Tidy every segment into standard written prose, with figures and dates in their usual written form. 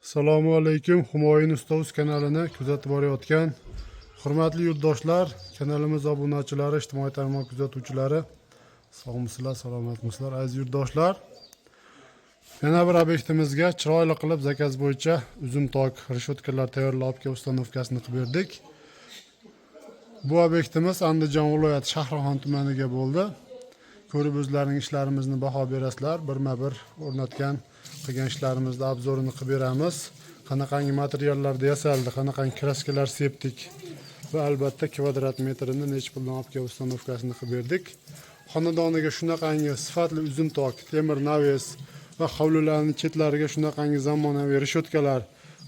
Assalomu alaykum, Humoyun usta kanalini kuzatib borayotgan hurmatli yurtdoshlar, kanalimiz obunachilari, ijtimoiy tarmoq kuzatuvchilari, sog'misizlar, salomatmisizlar, aziz yurtdoshlar? Yana bir obyektimizga chiroyli qilib заказ bo'yicha uzum tok reshotkalar tayyorlab olib kelib, установка sini qilib berdik. Bu obyektimiz Andijon viloyati Shahrixon tumaniga bo'ldi. Ko'rib, o'zlaring ishlarimizni baho berasizlar. Birma bir o'rnatgan, qilgan ishlarimizni обзор ini qilib beramiz, qanaqangi materiallarda yasaldi, qanaqangi краска lar sepdik va albatta kvadrat metrini nechi puldan olib kelib установка sini qilib berdik. Xonadoniga shunaqangi sifatli uzum tok temir навес va hovlilarni chetlariga shunaqangi zamonaviy reshotkalar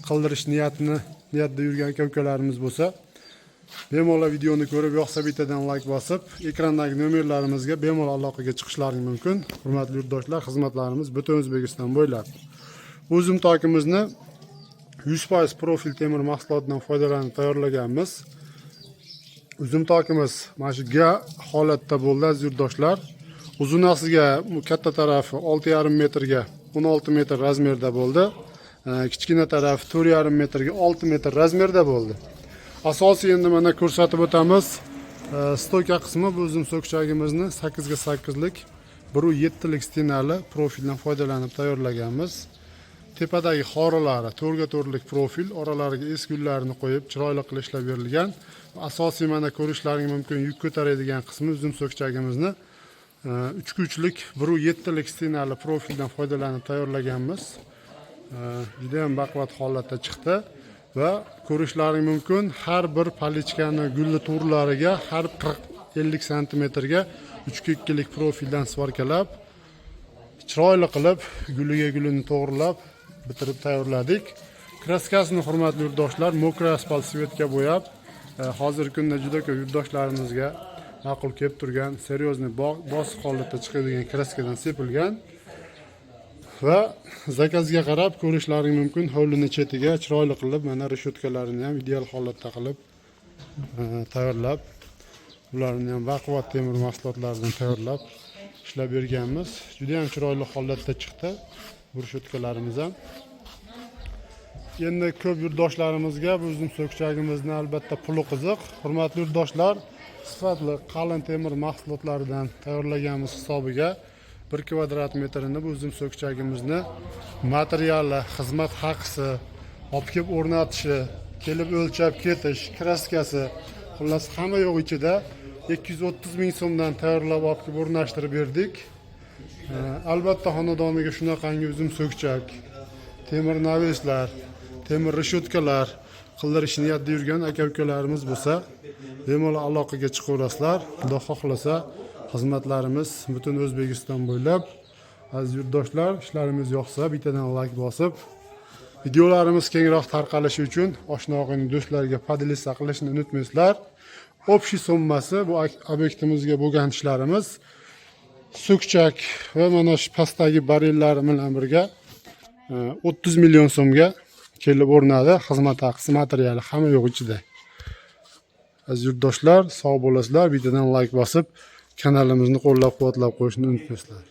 qildirish niyatida yurgan aka ukalarimiz bo'lsa, bemalol videoni ko'rib, yoqsa bittadan layk bosib, ekrandagi nomerlarimizga bemalol aloqaga chiqishlaring mumkin. Hurmatli yurtdoshlar, xizmatlarimiz butun O'zbekiston bo'ylab. Uzum tokimizni 100% profil temir mahsulotidan foydalanib tayyorlaganmiz. Uzum tokimiz mana shu ga holatda bo'ldi, aziz yurtdoshlar. Uzunasiga, bu katta tarafi 6,5 metrga 16 metr размер da bo'ldi. Kichkina tarafi 4,5 metrga 6 metr размер da bo'ldi. Asosiy endi mana ko'rsatib o'tamiz. Стойка qismi, bu uzum so'kchagimizni 8 ga 8lik 1,7lik стена li profildan foydalanib tayyorlaganmiz. Tepadagi xorilari 4 ga 4lik profil, oralariga eski gullarni qo'yib, chiroyli qilib ishlab berilgan. Asosiy mana ko'rishlaring mumkin, yuk ko'taradigan qismi uzum so'kchagimizni 3 ga 3lik 1,7lik стена li profildan foydalanib tayyorlaganmiz. Judayam baquvvat holatda chiqdi va ko'rishlaring mumkin, har bir поличка ni gulli to'rlariga har 40-50 santimetrga 3 ga 2lik profildan сварка lab, chiroyli qilib, guliga gulini to'g'rilab bitirib tayyorladik. Краска sini, hurmatli yurtdoshlar, мокрый asfalt цвет ga bo'yab, hozirgi kunda juda ko'p yurtdoshlarimizga ma'qul kelib turgan серьезный bosiq holatda chiqadigan краска dan sepilgan. Va заказ ga qarab ko'rishlaring mumkin, hovlini chetiga chiroyli qilib mana reshotkalarini ham ideal holatda qilib tayyorlab, ularni ham baquvvat temir mahsulotlaridan tayyorlab ishlab berganmiz. Juda ham chiroyli holatda chiqdi bu reshotkalarimiz ham. Endi ko'p yurtdoshlarimizga bu uzum so'kchagimizni albatta puli qiziq. Hurmatli yurtdoshlar, sifatli qalin temir mahsulotlaridan tayyorlaganmiz hisobiga 1 kvadrat metrini bu uzum so'kchagimizni materiali, xizmat haqisi, olib kelib o'rnatishi, kelib o'lchab ketish, краска si, xullas, hamma yo'q ichida 230 000 so'mdan tayyorlab, olib kelib o'rnashtirib berdik. Albatta xonadoniga shunaqangi uzum so'kchak, temir навес lar, temir reshotkalar qildirish niyatida yurgan aka ukalarimiz bo'lsa, bemalol aloqaga chiqaverasizlar. Xudo xohlasa, xizmatlarimiz butun O'zbekiston bo'ylab. Aziz yurtdoshlar, ishlarimiz yoqsa, bittadan layk bosib, videolarimiz kengroq tarqalishi uchun oshna og'ayni do'stlarga поделиться qilishni unutmaysizlar. Общий summasi bu obyektimizga bo'lgan ishlarimiz so'kchak va mana shu pastdagi barillari bilan birga 30 million so'mga kelib o'rnadi. Xizmat haqisi, materiali, hamma yo'q ichida. Aziz yurtdoshlar, sog' bo'lasizlar. Bittadan layk bosib, kanalimizni qo'llab quvvatlab qo'yishni unutmaysizlar.